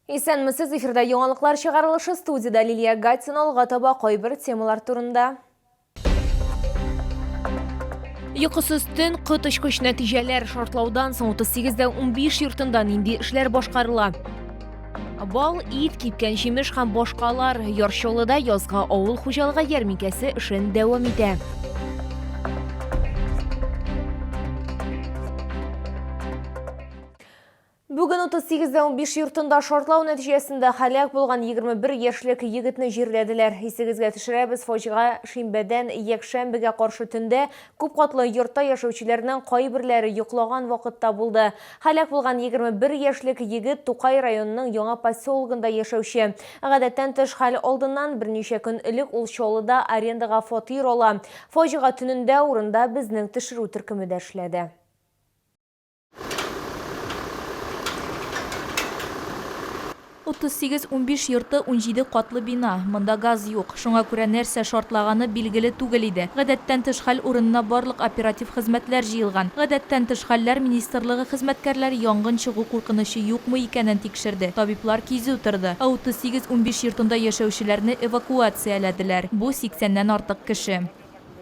Исәнмесез, эфирда яңалыклар чыгарылышы, студиядә Лилия Гатина. Алга таба кайбер темалар турында. Йокысыз төн, коточкыч нәтиҗәләр. Шартлаудан соң 38 дә 15 йортында нинди эшләр башкарыла? Бал, ит, кипкән җимеш һәм башкалар. Яр Чаллыда язгы авыл хуҗалыгы ярминкәсе эшен дәвам итә. Бүген 38 дә 15 йортында шартлау нәтиҗәсендә һәлак булган 21 яшьлек егетне җирләделәр. Исегезгә төшерәбез, фаҗига шимбәдән якшәмбегә каршы төндә күпкатлы йортта яшәүчеләрнең кайберләре йоклаган вакытта булды. Һәлак булган 21 яшьлек егет Тукай районының Яңа поселогында яшәүче. Гадәттән тыш хәл алдыннан берничә көн элек ул Чаллыда арендага фатир ала. Фаҗига төнендә урында безнең төшерү төркеме дә эшләде. 38 унбиш йорты 17 катлы бина. Монда газ юк. Шуңа күрә нәрсә шартлаганы билгеле түгел иде. Гадәттән тыш хәл урынына барлык оператив хезмәтләр җыелган. Гадәттән тыш хәлләр министрлыгы хезмәткәрләре янгын чыгу куркынычы юкмы икәнен тикшерде. Табиблар кизү торды. Ә 38 унбиш йортында яшәүчеләрне эвакуацияләделәр. Бу, сиксәннән артык кеше.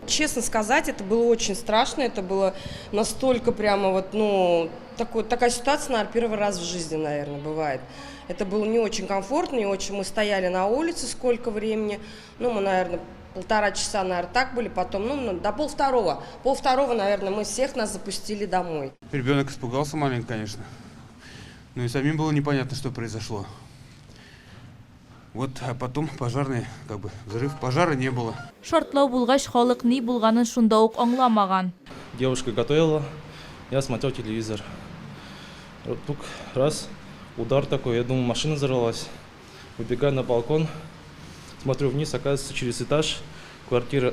Честно сказать, это было очень страшно, это было настолько прямо вот, ну, такой, такая ситуация, наверное, первый раз в жизни, наверное, бывает. Это было не очень комфортно, не очень. Мы стояли на улице сколько времени, ну, мы, наверное, полтора часа, наверное, так были, потом, ну, до полвторого. Полвторого, наверное, мы всех нас запустили домой. Ребенок испугался маленький, конечно. Ну и самим было непонятно, что произошло. Вот, а потом пожарные, как бы, взрыв, пожара не было. Шартлау булгач, халык ни булганын шунда ук аңламаган. Девушка готовила, я смотрел телевизор. Тук, раз, удар такой, я думал, машина взорвалась. Выбегаю на балкон, смотрю вниз, оказывается, через этаж квартира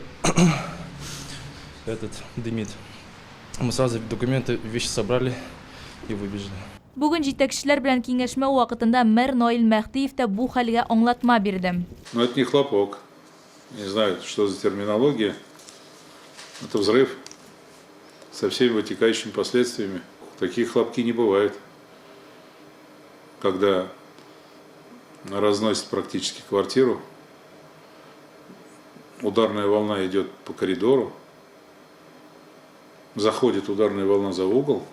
этот дымит. Мы сразу документы, вещи собрали и выбежали. Бүген җитәкчеләр белән киңәшмә вакытында мэр Наил Мәһдиев тә бу хәлгә аңлатма бирде. Но это не хлопок. Не знаю, что за терминология. Это взрыв со всеми вытекающими последствиями. Такие хлопки не бывают, когда разносит практически квартиру, ударная волна идет по коридору, заходит ударная волна за угол,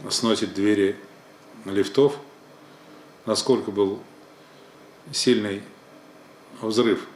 сносит двери лифтов. Насколько был сильный взрыв.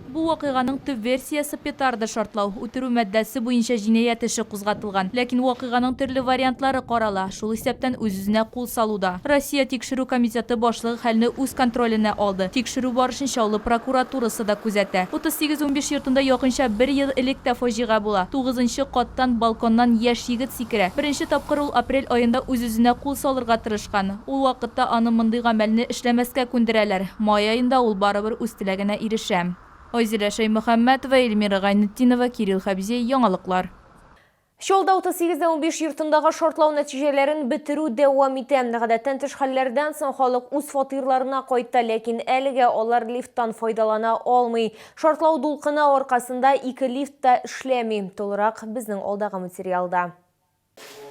Бу вакыйганың төп версиясе петарда шартлау. Үтерү маддәсе буенча җинаять эше кузгатылган. Ләкин вакыйганың төрле вариантлары карала, шул исәптән үз-үзенә кул салу да. Россия Тикшерү комитеты башлыгы хәлне үз контроленә алды. Тикшерү барышын Чаллы прокуратурасы да күзәтә. 38 унбиш йортында якынча бер ел элек тә фаҗига була. Тугызынчы каттан балконнан яшь егет сикерә. Беренче тапкыр ул апрель аенда үз-үзенә кул салырга тырышкан. Ул вакытта аны мондый гамәлне эшләмәскә күндерәләр. Май аенда ул барыбер үз теләгенә ирешә. Айзилә Шәймөхәммәтова, Эльмира Гайнетдинова, Кирилл Хәбзиев, Яңалыклар. Чаллыда 38 дә 15 йортындагы шартлау нәтиҗәләрен бетерү дәвам итә. Гадәттән тыш хәлләрдән соң халык үз фатирларына кайтты, ләкин әлегә алар лифттан файдалана алмый. Шартлау дулкыны аркасында ике лифт та эшләми. Тулырак безнең алдагы материалда.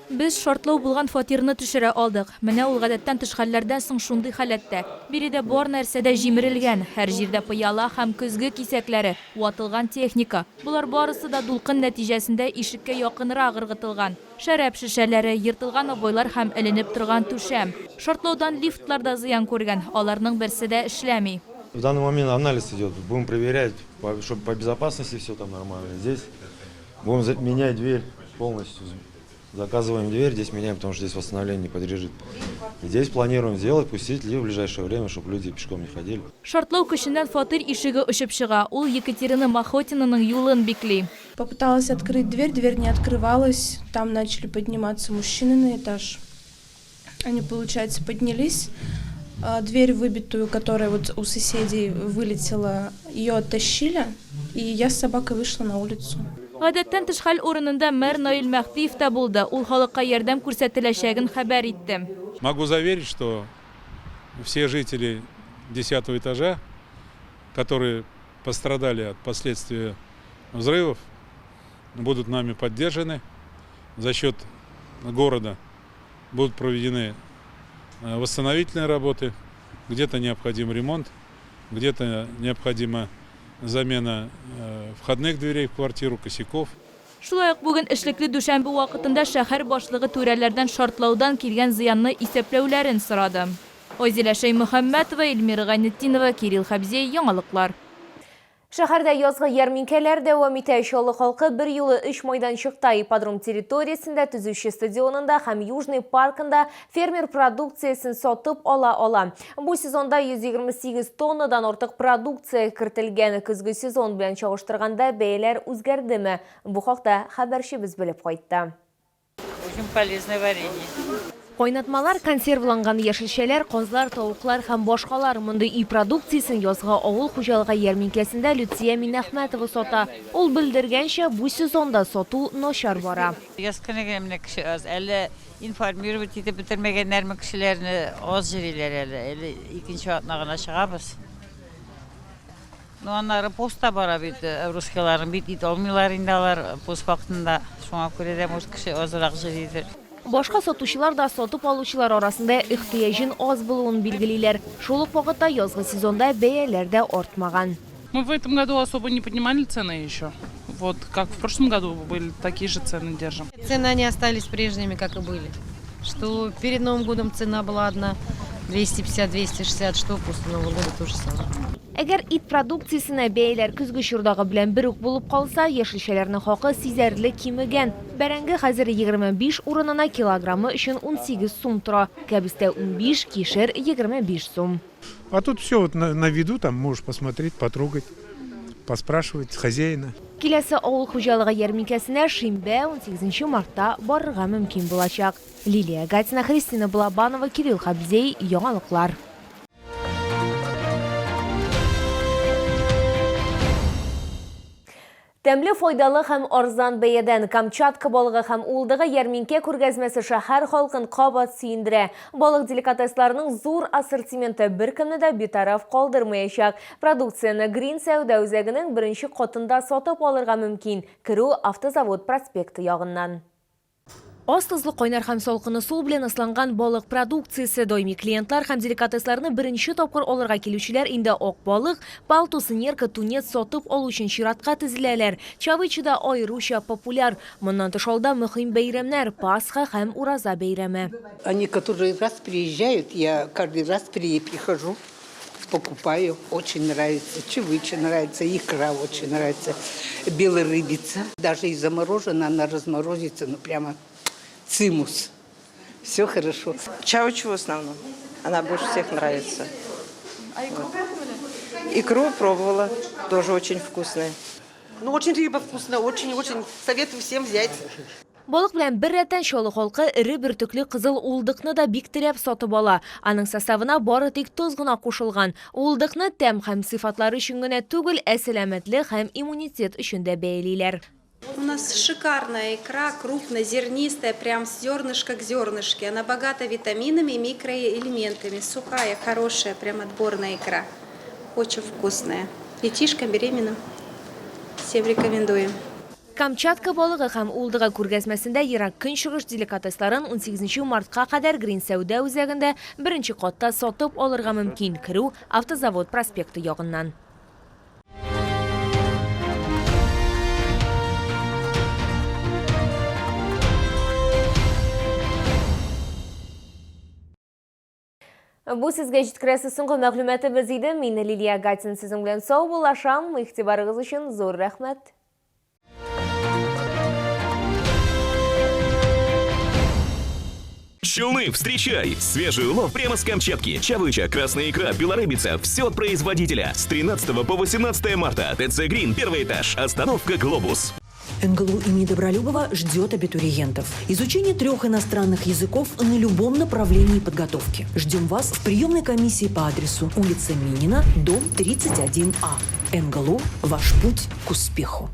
Без шартлау булган фатирны төшерә алдык. Менә ул гадәттән тыш хәлләрдән соң шундый халәттә. Биредә бар нәрсә дә җимерелгән, һәр җирдә пыяла һәм көзге кисәкләре, ватылган техника. Болар барысы да дулкын нәтиҗәсендә ишеккә якынрак ыргытылган. Шәраб шешәләре, ертылган обойлар һәм эленеп торган түшәм. Шартлаудан лифтлар да зыян күргән, аларның берсе дә эшләми. В данный момент анализ идет, будем проверять, чтобы по безопасности все там нормально. Здесь будем менять дверь полностью. Заказываем дверь, здесь меняем, потому что здесь восстановление не подлежит. Здесь планируем сделать, пустить ли в ближайшее время, чтобы люди пешком не ходили. Шартлау көченнән фатир ишеге очып чыга. Ул Екатерина Махотинаның юлын бикли. Попыталась открыть дверь, дверь не открывалась. Там начали подниматься мужчины на этаж. Они, получается, поднялись. Дверь выбитую, которая вот у соседей вылетела, ее оттащили. И я с собакой вышла на улицу. Гадәттән тыш хәл урынында мэр Наил Мәһдиев та булды. Ул халыкка ярдәм күрсәтеләчәген хәбәр итте. Могу заверить, что все жители 10 этажа, которые пострадали от последствий взрывов, будут нами поддержаны. За счет города будут проведены восстановительные работы, где-то необходим ремонт, где-то необходима замена входных дверей в квартиру, косяков. Шулай ук бүген эшлекле дүшәмбе вакытында шәһәр башлыгы түрәләрдән шартлаудан килгән зыянны исәпләүләрен сорады. Айзилә Шәймөхәммәтова, Эльмира Гайнетдинова, Кирилл Хәбзей, Яңалыклар. Шәһәрдә язгы ярминкәләр дәвам итә. Чаллы халкы берьюлы өч майданчыкта, ипподром территориясендә, Төзүче стадионында һәм Южный паркында фермер продукциясен сатып ала ала. Бу сезонда 128 тоннадан артык продукция кертелгән. Көзге сезон белән чагыштырганда бәяләр үзгәрдеме? Бу хакта хәбәрчебез белеп кайтты. Очень полезное варенье. Кайнатмалар, консервланган яшелчәләр, казлар, тавыклар һәм башкалар. Мондый өй продукциясен язгы авыл хуҗалыгы ярминкәсендә Люция Миннәхмәтова сата. Ул белдергәнчә, бу сезонда сату начар бара. Яз көне генә менә кеше аз. Әле информировать итеп бетермәгәннәрме кешеләрне, аз йөриләр әле. Әле икенче атна гына чыгабыз. Ну, аннары пост та бара бит, русскийларның бит ит алмыйлар инде алар пост вакытында. Шуңа күрә дә, может, кеше азрак җөридер. Башка сатучылар да сатып алучылар арасында ихтыяҗын аз булуын билгелиләр. Шул ук вакытта язгы сезонда бәяләр дә артмаган. Мы в этом году особо не поднимали цены еще. Вот как в прошлом году были, такие же цены держим. Цены они остались прежними, как и были. Что перед Новым годом цена была одна 250-260, что после Нового года то же самое. Әгәр ит продукциясенә бәяләр көзге чордагы белән бер үк булып калса, яшелчәләрнең хакы сизәрлек кимегән. Бәрәңге хәзер 25 урынына килограммы өчен 18 сум тора. Кәбестә 15, кишер 25 сум. А тут все вот на виду, там можешь посмотреть, потрогать, поспрашивать хозяина. Киләсе авыл хуҗалыгы ярминкәсенә шимбә, 18 мартта барырга мөмкин булачак. Лилия Гатина, Христина Балабанова, Кирилл Хабзей, Яңалыклар. Тәмле, файдалы һәм арзан бәядән Камчатка балыгы һәм уылдыгы ярминкә күргәзмәсе шәһәр халкын кабат сөендерә. Балык деликатесларының зур ассортименты беркемне дә битараф калдырмаячак. Продукцияне Грин сәүдә үзәгенең беренче катында сатып алырга мөмкин. Керү Автозавод проспекты ягыннан. Аз тозлы кайнар һәм салкын ысул белән ысланган балык продукциясе даими клиентлар һәм деликатесларны беренче тапкыр алырга килүчеләр инде ак балык, палтус, нерка, тунец сатып алу өчен чиратка тезеләләр. Чавыча да аеруча популяр. Моннан тыш алда мөһим бәйрәмнәр, Пасха һәм Ураза бәйрәме. Они который раз приезжают, я каждый раз прихожу, покупаю. Очень нравится. Чавыча нравится, икра очень нравится, белая рыбица. Даже и заморожена, она разморозится, ну прямо цимус. Все хорошо. Чавычу в основном. Она больше всех нравится. А икру пробовали? Икру пробовала. Тоже очень вкусная. Ну, очень рыба вкусная, очень-очень. Советую всем взять. Балык белән бер рәттән Чаллы халкы эре бөртекле кызыл уылдыкны да бик теләп сатып ала. Аның составына бары тик тоз гына кушылган. Уылдыкны тәм һәм сыйфатлары өчен генә түгел, ә сәламәтлек һәм иммунитет өчен дә бәялиләр. У нас шикарная икра, крупнозернистая, прям с зернышка к зернышке. Она богата витаминами и микроэлементами. Сухая, хорошая, прям отборная икра. Очень вкусная. Детишкам, беременным всем рекомендуем. Камчатка балыгы һәм уылдыгы күргәзмәсендә Ерак Көнчыгыш деликатесларын 18 мартка кадәр Грин сәүдә үзәгендә беренче катта сатып алырга мөмкин. Керү Автозавод проспекты ягыннан. Бу сезгә җиткерәсе соңгы мәгълүматыбыз иде. Мин Лилия Гатин сезнең белән саубуллашам. Игътибарыгыз өчен зур рәхмәт. Челны, встречай! Свежий улов прямо с Камчатки. Чавыча, красная икра, белорыбица. Все от производителя. С 13 по 18 марта. ТЦ Грин, первый этаж. Остановка Глобус. НГЛУ имени Добролюбова ждет абитуриентов. Изучение 3 иностранных языков на любом направлении подготовки. Ждем вас в приемной комиссии по адресу улица Минина, дом 31А. НГЛУ – ваш путь к успеху.